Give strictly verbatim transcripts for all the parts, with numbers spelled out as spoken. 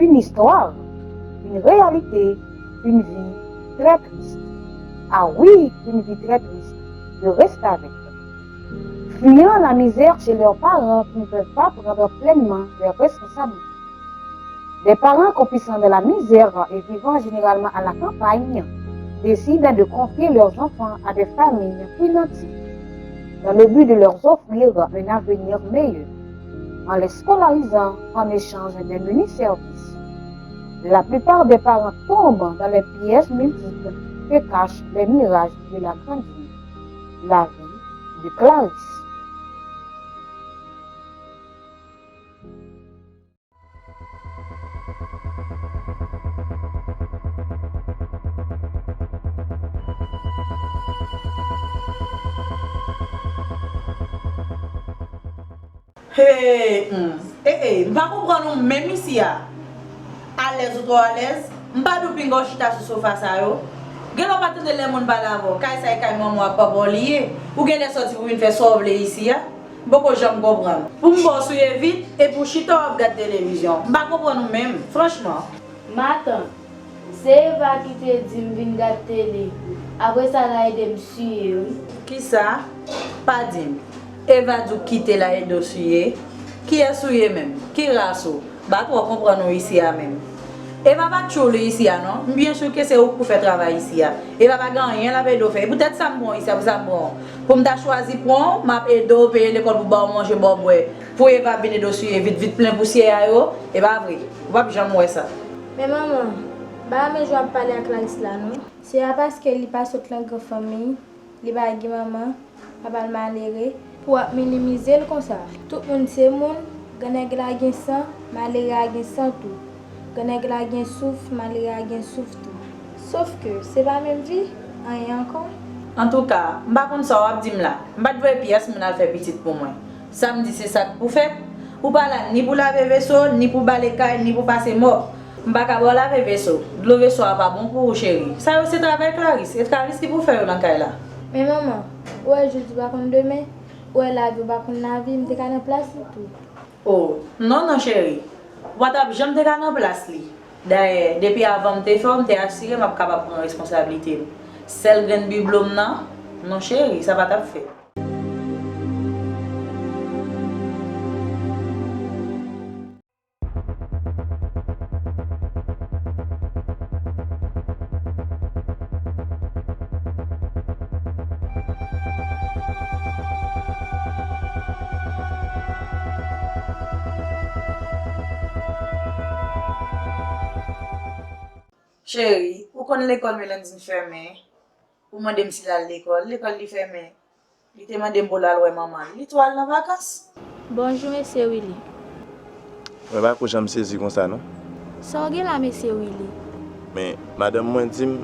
Une histoire, une réalité, une vie très triste. Ah oui, une vie très triste. Je reste avec. Fuyant la misère chez leurs parents qui ne peuvent pas prendre pleinement leurs responsabilités. Des parents croupissant dans la misère et vivant généralement à la campagne décident de confier leurs enfants à des familles plus nanties dans le but de leur offrir un avenir meilleur en les scolarisant en échange d'un menu service. La plupart des parents tombent dans les pièges multiples que cachent les mirages de la grande vie. La vie de Clarisse. Hey, hmm. Hey, hey, m pa konprann ou menm isi a. Alèz ou twò alèz. M pa di w pinga w chita sou sofa sa yo. Genlè w pa tande lè moun pale avè w. Kay sa e kay manman w ak papa w li ye. Ou genlè sòti pou vin fè sa w vle isi a. M poko janm konprann. Pou m ba w souye vit, epi w chita w ap gad televizyon. M pa konprann ou menm, franchman. Matant, se Eva ki te di m vin gad tele, apre sa l a ede m siye wi. Kisa? Pa di m. Eva di w kite l a ede w siye? Kiyès ou ye menm? Ki ras ou? M pa twò konprann ou isi a menm. Eva pa t tchoul ou isi a non. M byen si ke se ou k pou fè travay isi a. Eva pa gen anyen l ap ede w fè. E poutèt sa m pran w isi a, pou sa m pran w. Pou m ta chwazi pran w, m ap ede w peye lekòl pou ba w manje, ba w bwè. Pou Eva vin ede w siye vit vit plen pousyè a yo, e pa vre. Ou p ap janm wè sa. Men manman, m pa renmen jan w ap pale ak Clarisse la non. Se pa paske li pa sot nan gran fanmi, li pa gen manman, papa l malere, pou w ap minimize l konsa. Tout moun se moun, gran nèg la gen san, malere a gen san tou. Gran nèg la gen souf, malere a gen souf tou. Sofke, se pa menm vi, anyen ankò. Antouka, m pa konn sa w ap di m la. M pa t voye pyès moun al fè pitit pou mwen. Sa m di se sa k pou fèt. Ou pa la ni pou lave veso, ni pou bale kay, ni pou pase mòp. M pa ka ba w lave veso. Dlo veso a pa bon pou ou, cheri. Sa yo se travay Clarisse. E Clarisse ki pou fè yo nan kay la. Men manman, ou wè jodi pa konn demen, ou wè lavi pa konn lavi, m te ka nan plas li tou. O, non, non, cheri. Ou pa t ap janm te ka nan plas li. Dayè, depi avan m te fè w, m te asire m ap kapab pran responsablite m. Sèl grenn biblo m nan, non, cheri, sa pa t ap fèt. Cheri, ou konn lekòl Melandine fèmen? Ou mande m si l al lekòl. Lekòl li fèmen. Li te mande m pou l al wè manman l. Li tou al nan vakans. Bonjou, mesye Willy. Mwen pa ko janm sezi konsa, non. Sa w gen la, mesye Willy? Men, madanm mwen di m,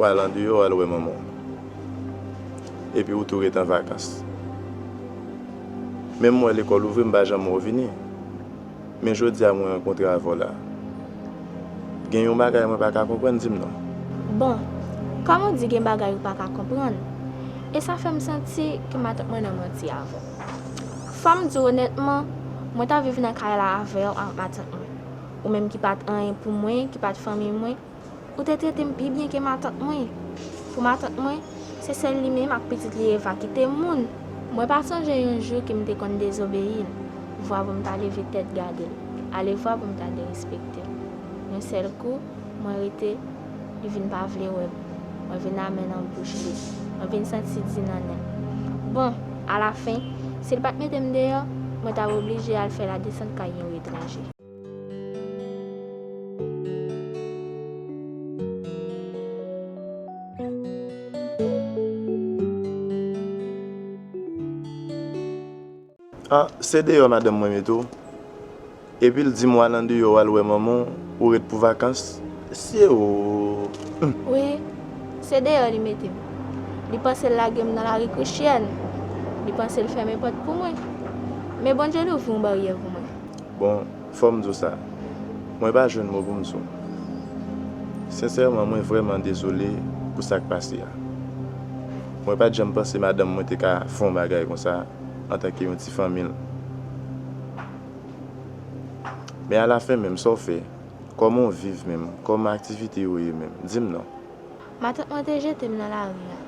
w al andeyò, w al wè manman w. Epi w tou ret an vakans. Menm mwen lekòl ouvri, m pa janm wè w vini. Men jodi a mwen rankontre avè w la. Gen yon bagay mwen pa ka konprann, di m non. Bon, kòm ou di gen bagay ou pa ka konprann, e sa fè m santi ke matant mwen nan manti avè w. Fò m di w onètman, mwen t ap viv nan kay la avè w ak matant mwen. Ou menm ki pa t anyen pou mwen, ki pa t fanmi mwen, ou te trete m pi byen ke matant mwen. Pou matant mwen, se sèl li menm ak pitit li Eva ki te moun. Mwen pa sonje yon jou ke m te konn dezobeyi l, vwa pou m ta leve tèt gade l, alevwa pou m ta derespekte l. Yon sèl kou, mwen rete, li vin pa vle wè m. Mwen vin amè nan bouch li. Mwen vin santi di nan nen l. Bon, alafen, si l pa t mete m deyò, mwen ta oblije al fè ladesant kay yon etranje. Ah, se deyò madanm mwen mete w. Epi l di m w al andeyò, w al wè manman w, ou ret pou vakans. Se ou. Wi, se deyò li mete m. Li panse l lage m nan lari Kristyèn. Li panse l fèmen pòt pou mwen. Men Bondye louvri yon baryè pou mwen. Bon, fò m di w sa. Mwen pa jwenn mo pou m di w. Sensèman, mwen vrèman dezole pou sa k pase a. Mwen pa t janm panse madanm mwen te ka fè yon bagay konsa antanke yon ti fanmi l. Men alafen menm, sa w fè? Kòman w viv menm? Kòman aktivite yo ye menm? Di m non. Matant mwen te jete m nan lari a.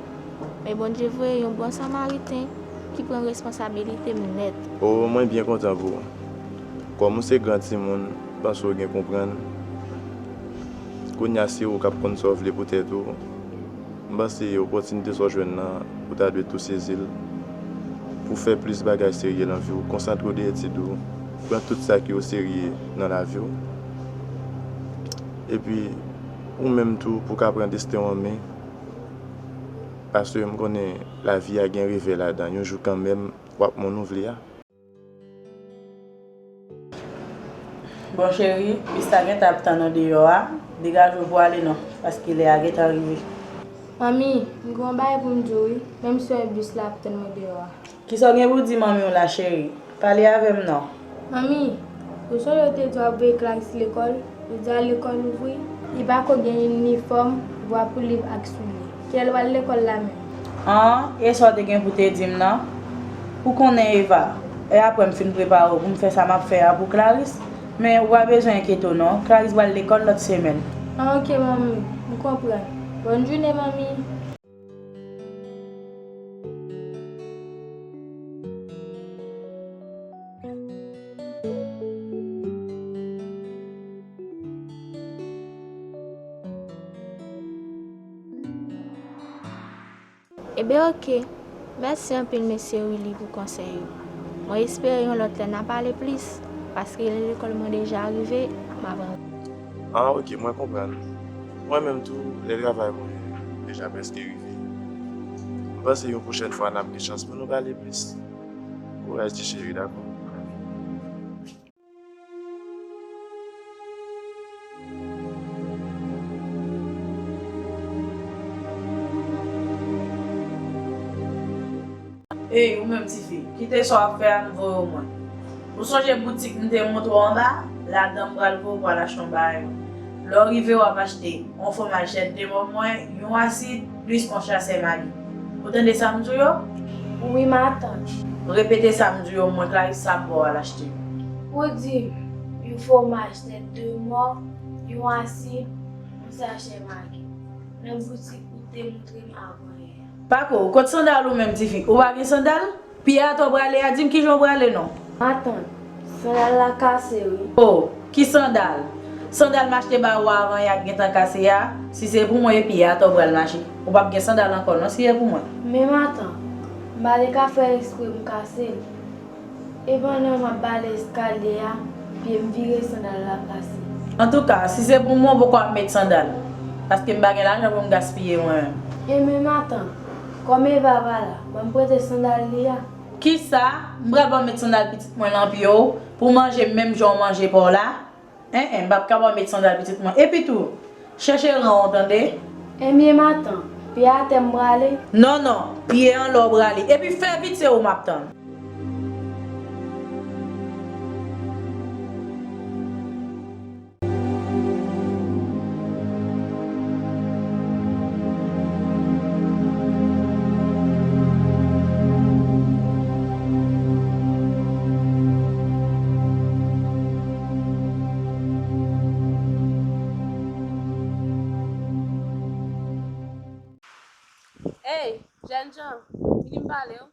Men Bondye voye yon bon samariten ki pran responsabilite m nèt. O, mwen byen kontan pou ou. Kòm ou se gran timoun, m panse w gen konprann. Kounye a se ou k ap konn sa w vle pou tèt ou. M panse opòtinite sa w jwenn nan, ou ta dwe tou sezi l pou w fè plis bagay serye nan vi w, konsantre w de etid ou, pran tout sa ki oserye nan lavi w. Epi, ou menm tou, pou w ka pran desten w an men, paske m konnen lavi a gen revè ladan, yon jou kanmenm, w ap moun ou vle a. Bon, cheri, bis la gentan ap tann ou deyò a. Degaje w pou w ale non, paske lè a gentan rive. Manmi, m gen yon bagay pou m di w wi, menm si w wè bis la ap tann mwen deyò a. Kisa w gen pou w di manmi w la, cheri? Pale avè m non. Manmi, ou sonje w te di w ap voye Clarisse lekòl? Jodi a lekòl ouvri, li pako gen inifòm, bwa pou liv ak soulye. Kilè l pral lekòl la menm? An, e sa w te gen pou te di m nan? Ou konnen Eva, e apre m fin prepare w pou m fè sa m ap fè a pou Clarisse, men ou pa bezwen enkyete w non, Clarisse pral lekòl lòt semèn. An, oke manmi, m konprann. Bòn jounen manmi. Ebyen oke. Mèsi anpil mesye Willy pou konsèy yo. Mwen espere yon lòt lè n a pale plis, paske lè lekòl mwen deja rive, m ap rantre. An, oke, mwen konprann. Mwen menm tou, lè travay mwen deja prèske rive. M panse yon pwochèn fwa n ap gen chans pou nou pale plis. Kouraj ti cheri, dakò? Ey, ou menm tifi, kite sa w ap fè a, m voye w mwen. Ou sonje boutik m te montre w anba? Ladan m pral voye w pou w al achte yon bagay. Lè w rive, w ap achte yon fwomaj tèt de mò mwen, yon asid, plis yon sachè magi. Ou tande sa m di w yo? Wi, matant. Repete sa m di w yo, mwen Clarisse, sa m ba w al achte. Ou di yon fwomaj tèt de mò, yon asid, yon sachè magi. Nan boutik ou te montre m avanyè a. Pako, kot sandal ou menm, tifi? Ou pa gen sandal? Pye atè w prale a, di m kijan w prale non. Matant, sandal la kase wi. O, ki sandal? Sandal m achte ba ou a avanyè a k gentan kase a? Si se pou mwen, e pye atè w pral mache. Ou p ap gen sandal ankò non si e pou mwen. Men matant, m pa te ka fè ekspre m kase l. E pandan m ap bale eskalye a, pye m vire sandal la kase. Antouka, si se pou mwen, ou poko ap met sandal. Paske m pa gen lajan pou m gaspiye mwen menm. Enben matant, kòm Eva pa la, ban m prete sandal li a. Kisa? M pral ba w met sandal pitit mwen lan pye w pou w manje m menm jan w manje pa w la? En en, m p ap ka ba w met sandal pitit mwen. Epi tou, chèche ran w tande. Enben matant, pye atè m prale. Non non, pye anlè w prale. Epi fè vit, se ou m ap tann. Ey, jènjan, vini m pale w.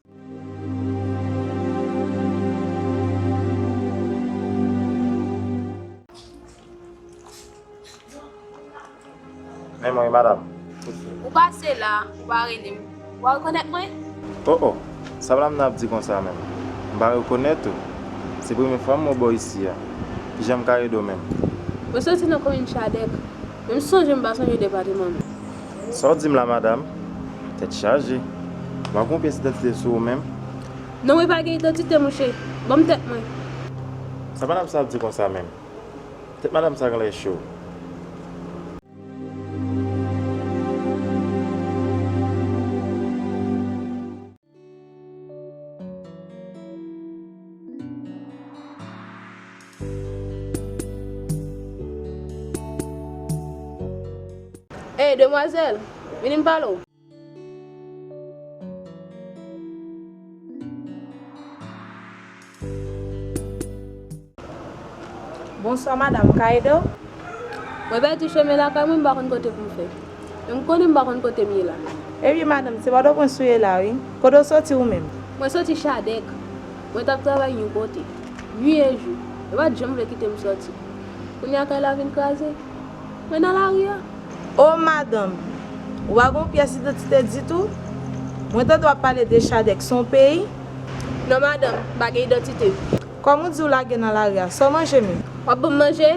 Men mwen, madanm. Ou pase la, ou pa rele m. Ou pa rekonèt mwen? O o, sa madanm nan ap di konsa menm? M pa rekonèt ou. Se premye fwa m wè w bò isi a. Kijan m ka ede w menm? Mwen soti nan komin Chadèk. Menm sonje m pa sonje depatman m. Sa w di m la, madanm? Tèt chaje. W ap gon pyès idantite sou ou menm? Non, mwen pa gen idantite, monchè. Ban m tèt mwen. Sa madanm sa ap di konsa menm? Tèt madanm sa genlè cho. Ey, demwazèl, vini m pale w. Bonswa madanm, m ka ede w? Mwen pèdi chemen lakay mwen, m pa konn kote pou m fè. E m konnen m pa konn kote m ye la. Ebyen, madanm, se Pòtoprens ou ye la, wi. Kote w soti ou menm? Mwen soti Chadèk. Mwen t ap travay yon kote. Nwi e jou. Yo pa t janm vle kite m soti. Kounye a kay la vin kraze. Mwen nan lari a. O madanm, ou pa gen yon pyès idantite ditou? Mwen tande w ap pale de Chadèk, se yon peyi? Non, madanm, m pa gen idantite. Kòm ou di w lage nan lari a, sa w manje menm? W ap ban m manje?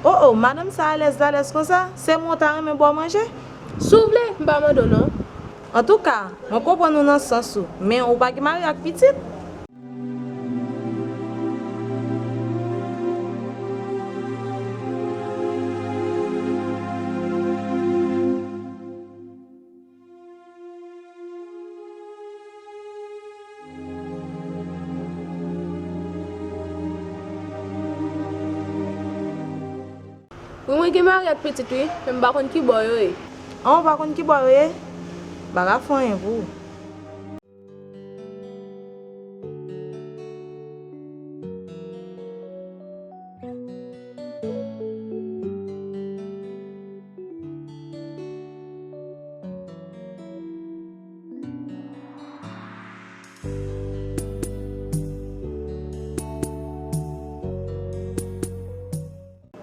O, o, madanm sa alèz lalèz konsa? Se mwen w ta renmen ba w manje? Si w vle, m pa mande w non. Antouka, mwen konprann ou nan sans ou, men ou pa gen mari ak pitit? Wi, mwen gen mari ak pitit wi, men m pa konn ki bò yo ye. An, ou pa konn ki bò yo ye? M pa ka fè anyen pou ou.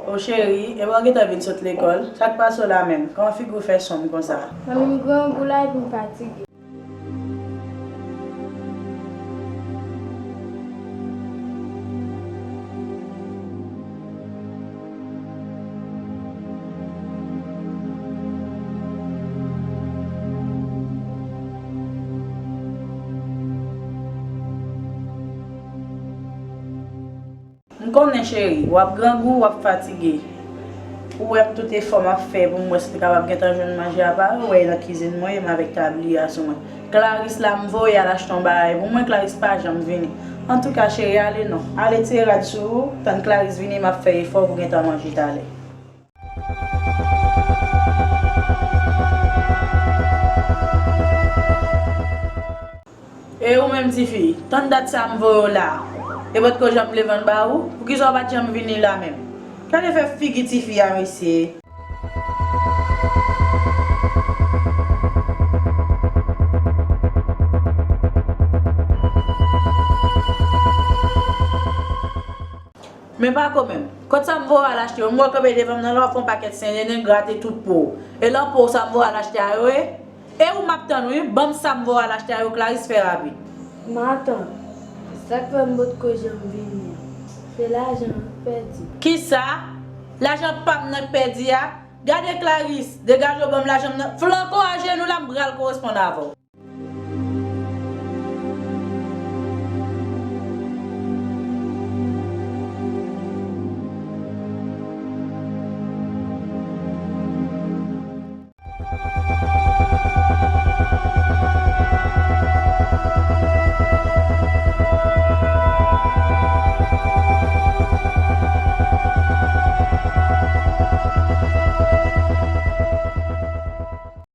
O cheri, epa w gentan vin sot lekòl? Sa k pase w la menm? Kòman figi w fè sonm konsa? Manmi, m grangou la epi m fatige. M konnen cheri, w ap grangou, w ap fatige. Ou wè m tout efò m ap fè pou m wè si m te kapab gentan jwenn manje a parèt, ou wè e nan kizin mwen ye, m avèk tabliya sou mwen. Clarisse la m voye al achte yon bagay pou mwen, Clarisse pa janm vini. Antouka cheri, ale non, ale tire rad sou ou, tann Clarisse vini m ap fè efò pou gentan manje talè. E ou menm tifi, tann dat sa m voye w la, e potko janm leve anba ou, poukisa w pa t janm vini la menm? Gade fè figi tifi a mesye. Men pa ko menm. Kot sa m voye w al achte yo? M wè w kanpe devan m nan la, w ap fè yon pakèt sennennen grate tout po w. E lan po w sa m voye w al achte a yo ye? E ou m ap tann wi, ban m sa m voye w al achte a yo, Clarisse, fè rapid. Matant, sa k fè m potko janm vini an, se lajan an k pèdi. Kisa? Lajan pa m nan k pèdi a? Gade Clarisse, degaje w ban m lajan m nan. Flanke w ajenou la, m pral koresponn avè w.